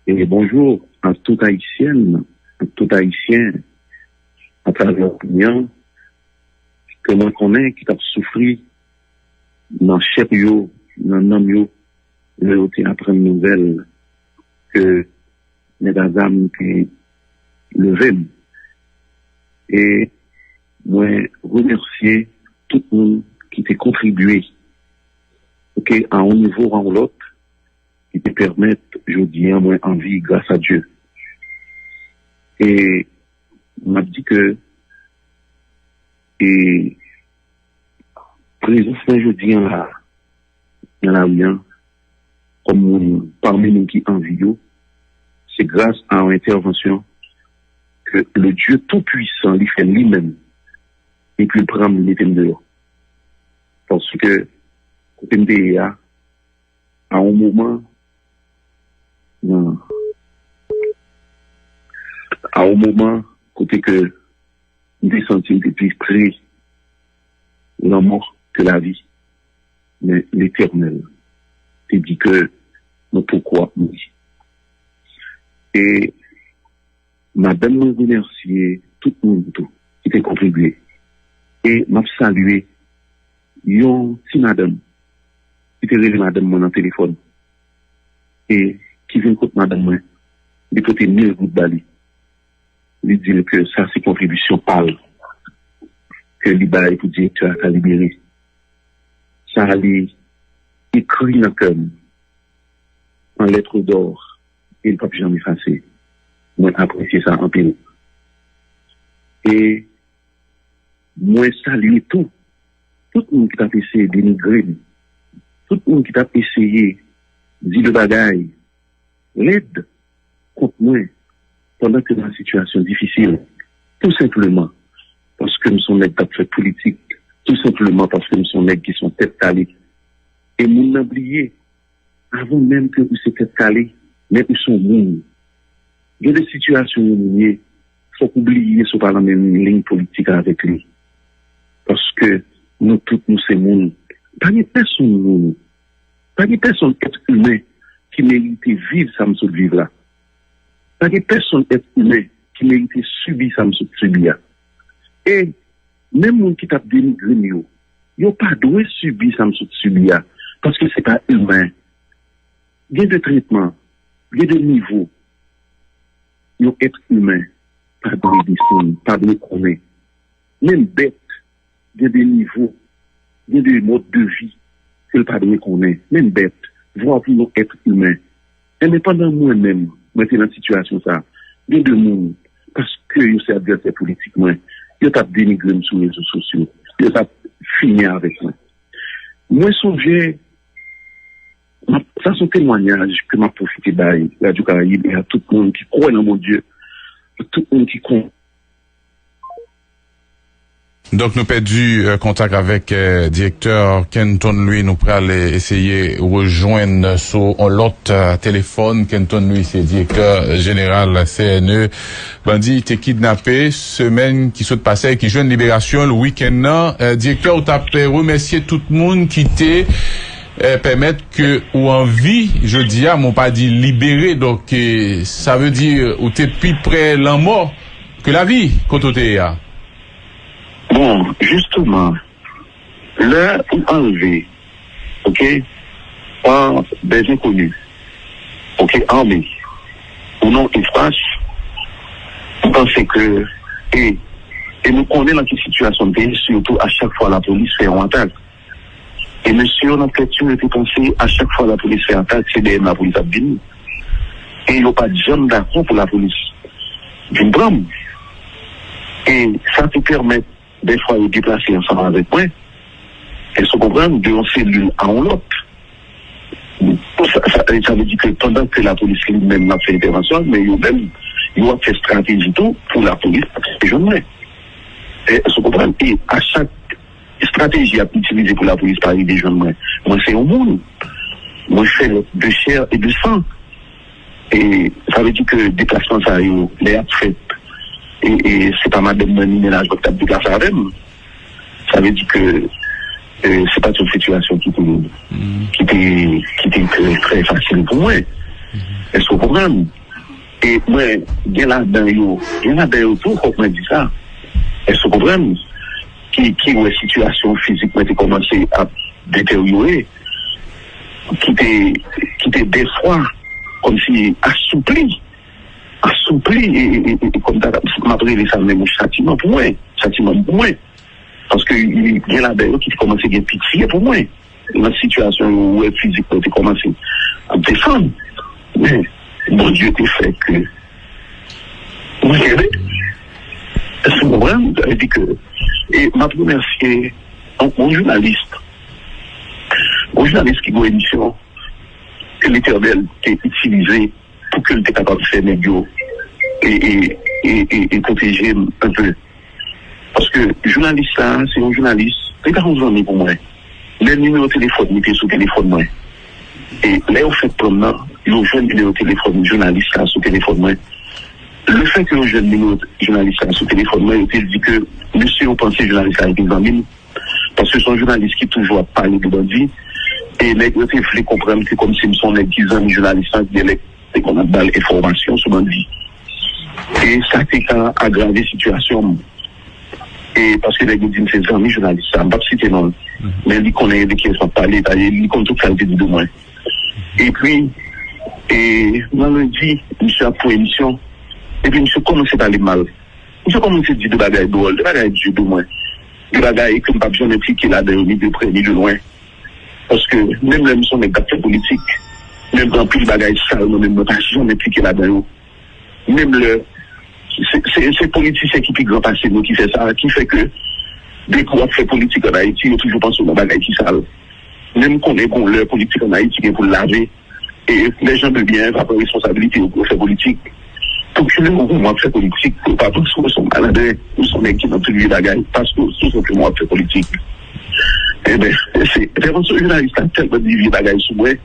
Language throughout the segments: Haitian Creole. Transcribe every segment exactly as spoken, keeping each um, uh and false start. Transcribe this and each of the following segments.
E bonjou a tout Ayisyèn, a tout Ayisyen atravè peyi an, ke mwen konnen ki t ap soufri nan chè yo, nan nanm yo, lè yo te aprann nouvèl ke nèg a zam te leve m. E mwen remèsye tout moun ki te kontribye, oke, a yon nivo ou a yon lòt, ki te pèmèt jodi a mwen an vi gras a Dye. E m ap di ke, e, prezans mwen jodi an la, nan lari an, kòm moun, pami moun ki an vi yo, se gras a yon entèvansyon ke le Dieu Tout-Puissant li fè li menm, epi l pran m, li mete m deyò. Paske kote m te ye a, a yon moman, nan, a yon moman kote ke m te santi m te pi pre lanmò ke lavi. Men Letènèl te di ke mwen poko ap mouri. E madanm mwen remèsye tout moun tou ki te kontribye. E m ap salye yon ti madanm ki te rele madanm mwen nan telefòn e ki vin kot madanm mwen, li pote mil goud ba li. Li di l ke sa se kontribisyon pa l ke li bay pou direktè a ka libere. Sa li ekri nan kè m an lettre d'or e l p ap janm efase. Mwen apresye sa anpil. E mwen salye tou, tout moun ki t ap eseye denigre m, tout moun ki t ap eseye di de bagay lèd kont mwen pandan ke m nan sitiyasyon difisil, tou senpleman paske m se yon nèg k ap fè politik, tou senpleman paske m se yon nèg ki se yon tèt kale. E moun nan bliye, avan menm ke ou se tèt kale, men ou se yon moun. Gen de sitiyasyon yon moun ye, fòk ou bliye si w pa nan menm liy politik avèk li. Paske nou tout, nou se moun. Pa gen pèsonn moun, pa gen pèsonn èt imen ki merite viv sa m sot viv la. Pa gen pèsonn èt imen ki merite sibi sa m sot sibi a. E menm moun ki t ap denigre m yo, yo pa dwe sibi sa m sot sibi a, paske se pa imen. Gen de tretman, gen de nivo yon èt imen pa dwe desann, pa dwe konnen. Menm bèt gen de nivo, gen de mòd de vi ke l pa dwe konnen. Menm bèt, vwa pou yon èt imen. Enben, pandan mwen menm, mwen te nan sitiyasyon sa a, gen de moun, paske yo se advèsè politik mwen, yo t ap denigre m sou rezo sosyo, yo t ap fini avèk mwen. Mwen sonje, m ap, sa se yon temwayaj ke m ap pwofite bay Radyo Karayib e a tout moun ki kwè nan Bondye, a tout moun ki kon. Donk, nou pèdi, euh, kontak avèk, euh, direktè Kenton Louis. Nou pral, euh, eseye rejwenn sou yon lòt, euh, telefòn. Kenton Louis se direktè jeneral C N E. Bandi te kidnape semèn ki sot pase e ki jwenn liberasyon l wikenn nan. Euh, direktè, ou t ap, euh, remèsye tout moun ki te, euh, pèmèt ke ou an vi jodi a, men w pa di libere. Donk, euh, sa vle di, euh, ou te pi pre lanmò ke lavi kote w te ye a. Bon, jisteman, lè ou anlve, oke, pa dè zenkoni, oke, ame, ou nan espas, m panse ke, e, e nou konnen nan ki sitiyasyon n te ye, sitou a chak fwa lapolis fè yon atak. E mesye yo nan tèt yo, yo te panse a chak fwa lapolis fè atak, se dèyè m lapolis ap vini. E yo pa t janm dakò pou lapolis vin pran m. E sa te pèmèt dèfwa yo deplase ansanm avèk mwen. Èske w konprann? De yon selil a yon lòt. Sa, sa, sa vle di ke pandan ke lapolis li menm l ap fè entèvansyon l, men yo menm, yo ap fè estrateji tou pou lapolis pa rive jwenn mwen. Èske w konprann? E a chak estrateji y ap itilize pou lapolis pa rive jwenn mwen, mwen se yon moun. Mwen fè de chè e de san. E sa vle di ke deplasman sa yo, lè y ap fèt, e, e se pa madanm mwen ni mennaj mwen ki t ap deplase avè m. Sa vle di ke, e, se pa t yon sitiyasyon ki te, ki te, ki te trè, trè fasil pou mwen. Èske w konprann? E mwen, gen ladan yo, gen ladan yo tou, fòk mwen di sa. Èske w konprann? Ki, ki wè sitiyasyon fizik mwen te kòmanse ap deteryore, ki te, ki te dèfwa kòmsi asoupli, asoupli, e, e, e, e kòm ta, m ap rele sa menm yon chatiman pou mwen, chatiman pou mwen. Paske gen ladan yo ki te kòmanse gen pitye pou mwen. Nan sitiyasyon yo, ou wè fizik mwen te kòmanse ap desann. Men, Bondye te fè ke mwen kenbe. Èske w konprann? Sa vle di ke, e m ap remèsye yon, yon jounalis, yon jounalis ki gen emisyon ke Letènèl te itilize pou ke l te kapab fè nèg yo e, e, e, e, e pwoteje m enpe. Paske jounalis sa a, se yon jounalis, se ta yon zanmi pou mwen. Lè nimewo telefòn li te sou telefòn mwen, e lè yo fèk pran m nan, yo jwenn nimewo telefòn jounalis sa a sou telefòn mwen. Lefètke yo jwenn nimewo jounalis sa a sou telefòn mwen, yo te di ke mesye yo panse jounalis sa a te zanmi m, paske se yon jounalis ki toujou ap pale de bandi, e nèg yo te vle konprann ke kòmsi m se yon nèg ki zanmi jounalis la, ki genlè te konn ap ba l enfòmasyon sou bandi. E sa te ka agrave sitiyasyon m. E paske nèg yo di m se zanmi jounalis sa, m p ap site non l, men li konnen de kiyès m ap pale, li konn tout sa l te di de mwen. Epi, e, nan lendi, misye ap fè emisyon, epi misye kòmanse pale m mal. Misye kòmanse di de bagay dwòl, de bagay di de mwen, de bagay ke m p ap janm enplike ladan yo, ni de prè, ni de lwen. Paske menm lè m se yon nèg k ap fè politik, menm gen anpil bagay sal mwen menm mwen pa janm enplike ladan yo. Menm lè se, se, se politisyen ki pi gran pase nou ki fè sa, ki fè ke depi w ap fè politik ann Ayiti, yo toujou panse w nan bagay ki sal. Men m konnen gon lè politik ann Ayiti gen pou l lave. E les gens de bien va pran responsabilite yo pou yo fè politik. Pou ki lè ou konn w ap fè politik, pou yo pa panse w se yon malandren, ou se yon nèg ki nan tout vye bagay, paske w tou senpleman w ap fè politik. Enben, se entèvansyon jounalis la tèlman di vye bagay sou mwen,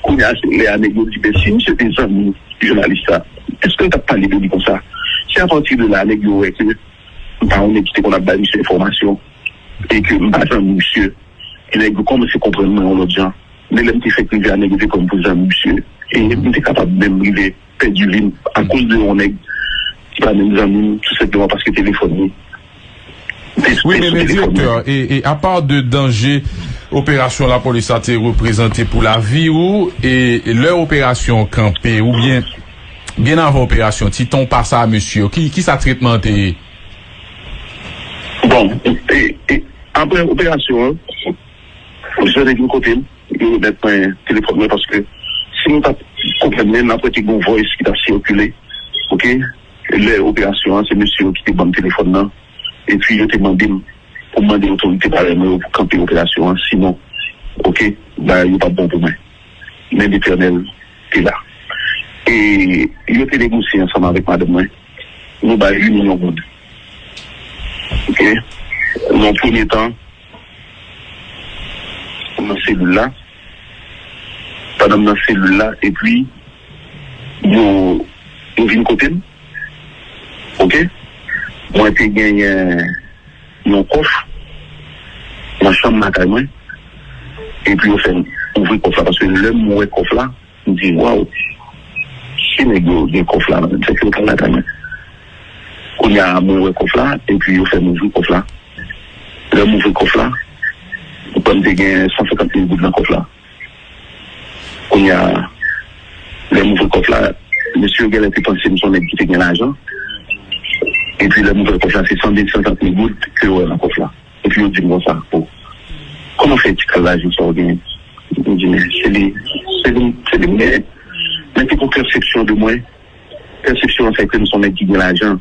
kounye a se lè a nèg yo di, men si misye te zanmi jounalis la, èske l t ap pale de li konsa? Se apati de la nèg yo wè ke m pa yon nèg ki te konn ap bay misye enfòmasyon e ke m pa zanmi misye. E nèg yo kòmanse konprann mwen yon lòt jan. Men lè m te fèk rive a, nèg yo te pran m pou zanmi misye. E m te kapab menm rive pèdi vi m akoz de yon nèg ki pa menm zanmi m, tou senpleman paske telefòn li te, te sou telefòn mwen. Wi, men, men direktè, e, e apa de danje operasyon lapolis la te reprezante pou lavi ou, e, e lè operasyon an kanpe, oubyen byen avan operasyon, ti tan w pase a mesye yo, ki, ki sa tretman an te ye? Bon, e, e, apre operasyon an, jan de vin kote m, yo remèt mwen telefòn mwen, paske si nou t ap konprann byen, n ap wè te gen yon voice ki t ap sikile, oke? Lè operasyon an, se mesye yo ki te ban m telefòn nan, epi yo te mande m pou m mande otorite parèy mwen yo pou kanpe operasyon an, sinon, oke, bagay yo p ap bon pou mwen. Men Letènèl te la. E yo te negosye ansanm avèk madanm mwen. Nou bay uit milyon goud. Oke? Nan premye tan, nan selil la, pandan m nan selil la, epi yo, yo vin kote m. Oke? Mwen te genyen yon kòf nan chanm lakay mwen. Epi yo fè m ouvri kòf la, paske lè m wè kòf la, m di, waw, si nèg yo gen kòf la, men fèk yo pral lakay mwen. Kounye a, mwen wè kòf la, epi yo fè m ouvri kòf la. Lè m ouvri kòf la, m kwè m te gen san senkant mil goud nan kòf la. Kounye a, lè m ouvri kòf la, mesye yo genlè te panse m se yon nèg ki te gen lajan. Epi lè m ouvè kòf la, se san mil, senkant mil goud ke yo wè nan kòf la. Epi yo di m konsa, o, kòman fè ti kal lajan sa w genyen? M di, men, se li, se li, se li m genyen. Men te gon pèsepsyon de mwen. Pèsepsyon an fè ke m se yon nèg ki gen lajan.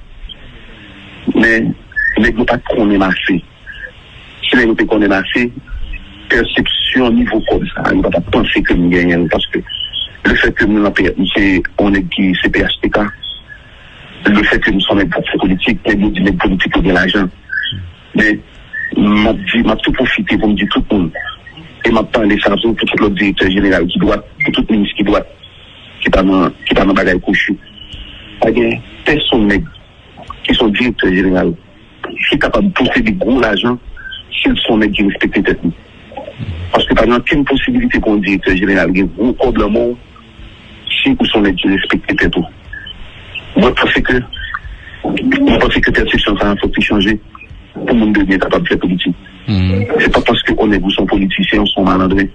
Men, nèg yo pa t konnen m ase. Si nèg yo te konnen m ase, pèsepsyon nivo kòb sa a, yo pa t ap panse ke m genyen l, paske lefètke m nan pe-, m se yon nèg ki se P H T K, lefètke m se yon nèg k ap fè politik, nèg yo di nèg politik yo gen lajan. Men, m ap di, m ap tou pwofite pou m di tout moun, e m ap pale sa tou pou tout lòt direktè jeneral ki dwat, pou tout minis ki dwat, ki pa nan, ki pa nan bagay kwochi. Pa gen pèsonn nèg ki se yon direktè jeneral ki kapab posede gwo lajan si l se yon nèg ki respekte tèt li. Paske pa gen okenn posibilite pou yon direktè jeneral gen gwo kòb nan men w e ou se yon nèg ki respekte tèt ou. Mwen panse ke, mwen panse ke pèsepsyon sa a fòk li chanje pou moun de byen kapab fè politik. Se pa paske yon nèg ou se yon politisyen ou se yon malandren.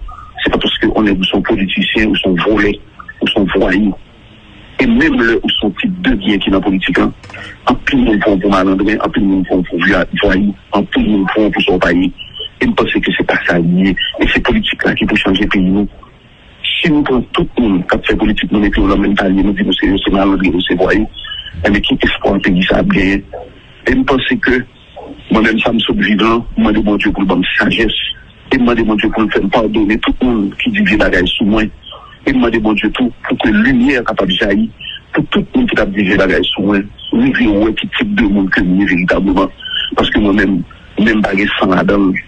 Se pa paske yon nèg ou se yon politisyen ou se yon vòlè ou se yon vwayou. E menm lè ou se yon tip de byen ki nan politik lan, anpil moun pran w pou malandren, anpil moun pran w pou vya- vwayou, anpil moun pran w pou sa w pa ye. E m panse ke se pa sa l ye. E se politik la ki pou chanje peyi nou. Si nou pran tout moun k ap fè politik, nou mete yo nan menm palye, nou di nou se yo se malandren, yo se vwayou, enben ki espwa peyi sa ap genyen? E m panse ke mwen menm sa m sot viv lan, m mande Bondye pou l ban m sajès. E m mande Bondye pou l fè m padone tout moun ki di vye bagay sou mwen. E m mande Bondye tou pou ke limyè kapab jayi pou tout moun ki t ap di vye bagay sou mwen. Rive wè ki tip de moun ke m ye veritableman. Paske mwen menm, menm pa gen san ladan l.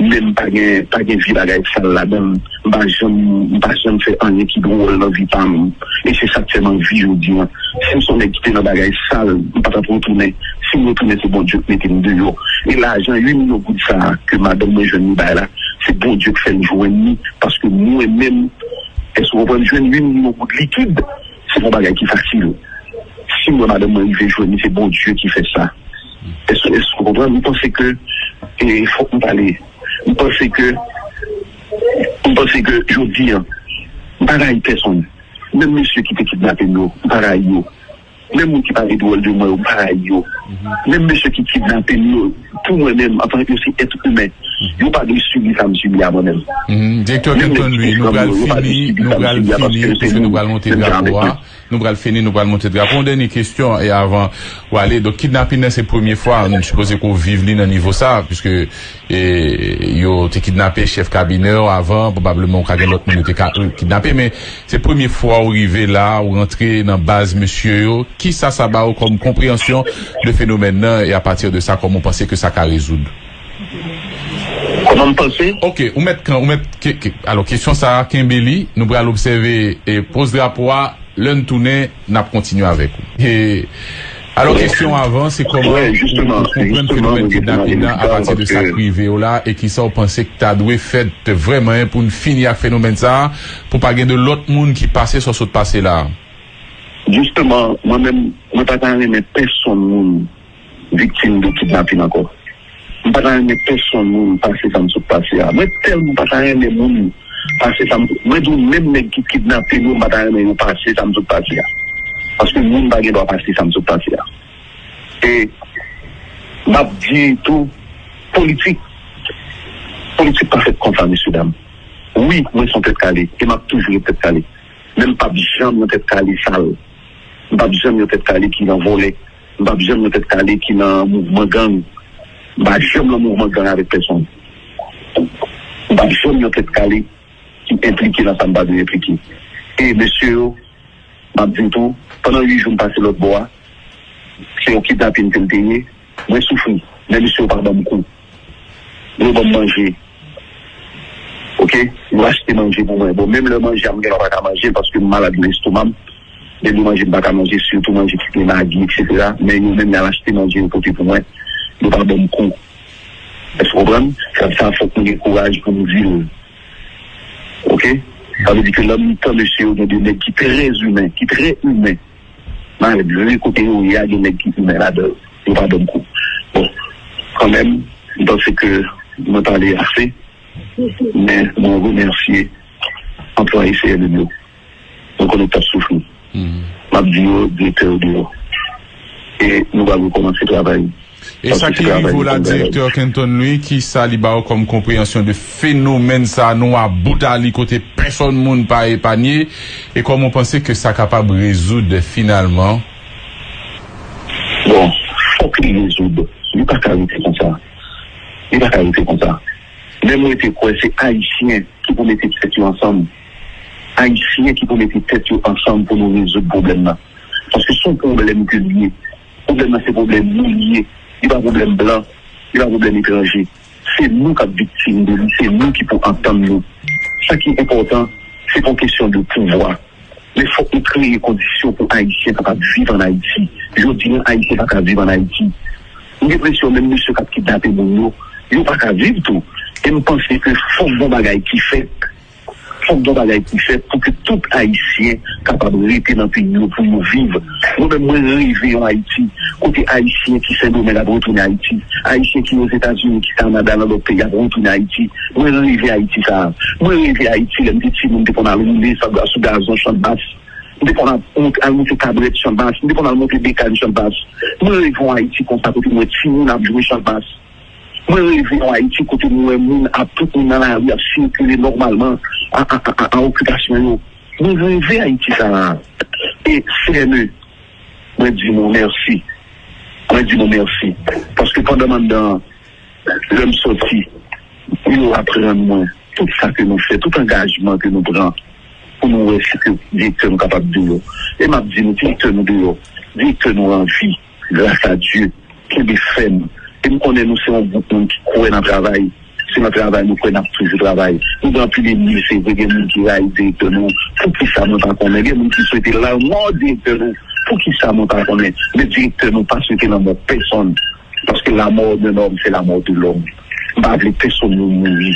Men m pa gen, pa gen vye bagay sal ladan l. M pa janm, m pa janm fè anyen ki dwòl nan vi pa m. E se sa k fè m anvi jodi a. Si m se yon nèg ki te nan bagay sal, m pa t ap retounen. Si m retounen, se Bondye k mete m deyò. E lajan uit milyon goud sa a ke madanm mwen jwenn li bay la, se Bondye k fè l jwenn li. Paske mwen menm, èske w konprann, jwenn uit milyon goud likid, se pa yon bagay ki fasil. Si m wè madanm mwen rive jwenn li, se Bondye ki fè sa. Èske, èske w konprann? M panse ke, e, fòk m pale. M panse ke, m panse ke jodi a, m pa rayi pèsonn. Menm mesye ki te kidnape m yo, m pa rayi yo. Menm moun ki pale dwòl de mwen yo, m pa rayi yo. Menm mesye ki kidnape m yo, pou mwen menm, antanke yo se èt imen, yo pa dwe sibi sa m sibi a mwen menm. Direktè Kenton Louis, nou pral fini, nou pral fini, paske nou pral monte drapo a. Nou pral fini, nou pral monte drapo. Yon dènye kesyon, e avan w ale. Donk, kidnapin nan se premye fwa, nou sipoze ke w viv li nan nivo sa, piske, e, yo te kidnape chèf kabinè w avan, pwobableman w ka gen lòt moun yo te ka, e, kidnape, men se premye fwa w rive la, w rantre nan baz mesye yo. Kisa sa ba w kòm konpreyansyon de fenomèn nan, e apati de sa, kòman w panse ke sa ka rezoud? Kòman m panse? Ok, ou mèt kan, ou mèt, ke, ke, alò, kesyon sa a, kenbe li, nou pral obsève, e, poz drapo a, lè n tounen, n ap kontinye avèk ou. E, alò, kesyon avan, se kòman ou, ou konprann fenomèn kidnapin nan apati de sa k rive w la, e kisa w panse k ta dwe fèt vrèman pou n fini ak fenomèn sa a, pou pa gen de lòt moun ki pase sa w sot pase la a? Jisteman, mwen menm, mwen pa ta renmen pèsonn moun viktim de kidnapin ankò. M pa ta renmen pèsonn moun pase sa m sot pase a. Mwen tèlman pa ta renmen moun pase sa m, mwen di w, menm nèg ki kidnape m yo, m pa ta renmen yo pase sa m sot pase a. Paske moun pa gen dwa pase sa m sot pase a. E m ap di tou, politik, politik pa fèt konsa, mesye dam. Wi, mwen se yon tèt kale, e m ap toujou ret tèt kale. Men m p ap janm yon tèt kale sal. M p ap janm yon tèt kale ki nan vòlè. M p ap janm yon tèt kale ki nan mouvman gang. M pa janm nan mouvman gang avèk pèsonn. M p ap janm yon tèt kale ki enplike nan sa m pa dwe enplike. E mesye yo, m ap di n tou, pandan uit jou m pase lòt bò a, se yon kidnapin ke l te ye, mwen soufri, men mesye yo pa ban m kou. Yo ban m manje. Oke? Yo achte manje pou mwen. Bon, menm lè manje a, m genlè pa ka manje l paske m malad nan estoma m. Gen de manje m pa ka manje, sitou manje ki gen magi, etsetera. Men yo menm, y al achte manje, yo pote pou mwen. Yo pa ban m kou. Èske w konprann? Sa, sa fòk m gen kouraj pou m di l. Oke? Sa vle di ke nan mitan mesye yo, gen de nèg ki trè imen, ki trè imen. Malgre kote yo ye a, gen nèg ki imen ladan yo. Yo pa ban m kou. Bon, kanmenm, m panse ke mwen pale ase, men mwen remèsye anplwaye C N M yo. Mwen konnen yo t ap soufri. M ap di yo, direktè yo deyò. E nou pral rekòmanse travay. E sa ki rive w la, direktè Kenton Louis, kisa li ba w kòm konpreyansyon de fenomèn sa a, nou a bout a li kote pèsonn moun pa epanye, e kòman w panse ke sa kapab rezoud finalman? Bon, fòk li rezoud. Li pa ka rete konsa. Li pa ka rete konsa. Men mwen te kwè se Ayisyen ki pou mete tèt yo ansanm. Ayisyen ki pou mete tèt yo ansanm pou nou rezoud pwoblèm nan. Paske se yon pwoblèm ke li ye. Pwoblèm nan se pwoblèm nou li ye. Li pa pwoblèm blan, li pa pwoblèm etranje. Se nou k ap viktim de li, se nou ki pou antann nou. Sa ki enpòtan, se pa yon kesyon de pouvwa. Men fòk nou kreye kondisyon pou Ayisyen kapab viv ann Ayiti. Jodi a, Ayisyen pa ka viv ann Ayiti. M gen enpresyon menm mesye k ap kidnape moun yo, yo pa ka viv tou. E m panse ke fòk gon bagay ki fèt. Fòk gen bagay ki fèt pou ke tout Ayisyen kapab rete nan peyi yo pou yo viv. Mwen menm, mwen reve yon Ayiti kote Ayisyen ki Sendomeng ap retounen Ayiti, Ayisyen ki Ozetazini, ki Kanada, nan lòt peyi ap retounen Ayiti. Mwen reve Ayiti sa a. Mwen reve Ayiti lè m te timoun, m te konn al woule sou gazon Chanbas. M te konn al monte, al monte kabrèt Chanbas. M te konn al monte bekàn Chanbas. Mwen reve yon Ayiti konsa kote m wè timoun ap jwe Chanbas. Mwen reve yon Ayiti kote m wè moun ap, tout moun nan lari ap sikile nòmalman an, an, an, an, an okipasyon yo. Mwen reve Ayiti sa a. E C N E, mwen di nou mèsi. Mwen di nou mèsi. Paske pandan m anndan an, lè m soti, yo aprann mwen tout sa ke nou fè, tout angajman ke nou pran pou nou wè si ke direktè nou kapab deyò. E m ap di nou, direktè nou deyò, direktè nou an vi, gras a Dye, kenbe fèm. E m konnen nou se yon gwoup moun ki kwè nan travay. Se nan travay nou kwè, n ap toujou travay. Nou gen anpil enmi, se vre, gen moun ki rayi direktè nou. Poukisa mwen pa konnen? Gen moun ki swete lanmò direktè nou. Poukisa mwen pa konnen? Men direktè nou pa swete lanmò pèsonn. Paske la mort d'un homme, c'est la mort de l'homme. M pa vle pèsonn moun mouri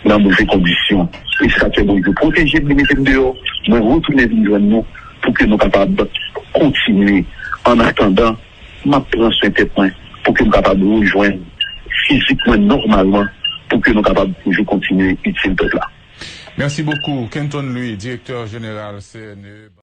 nan move kondisyon. E se sa k fè Bondye pwoteje m, li mete m deyò. Mwen retounen vin jwenn nou pou ke nou kapab kontinye. Annatandan, m ap pran swen tèt mwen pou ke m kapab rejwenn fizik mwen nòmalman, pou ke nou kapab toujou kontinye itil pèp la. Merci beaucoup, Kenton Louis, directeur général C N E.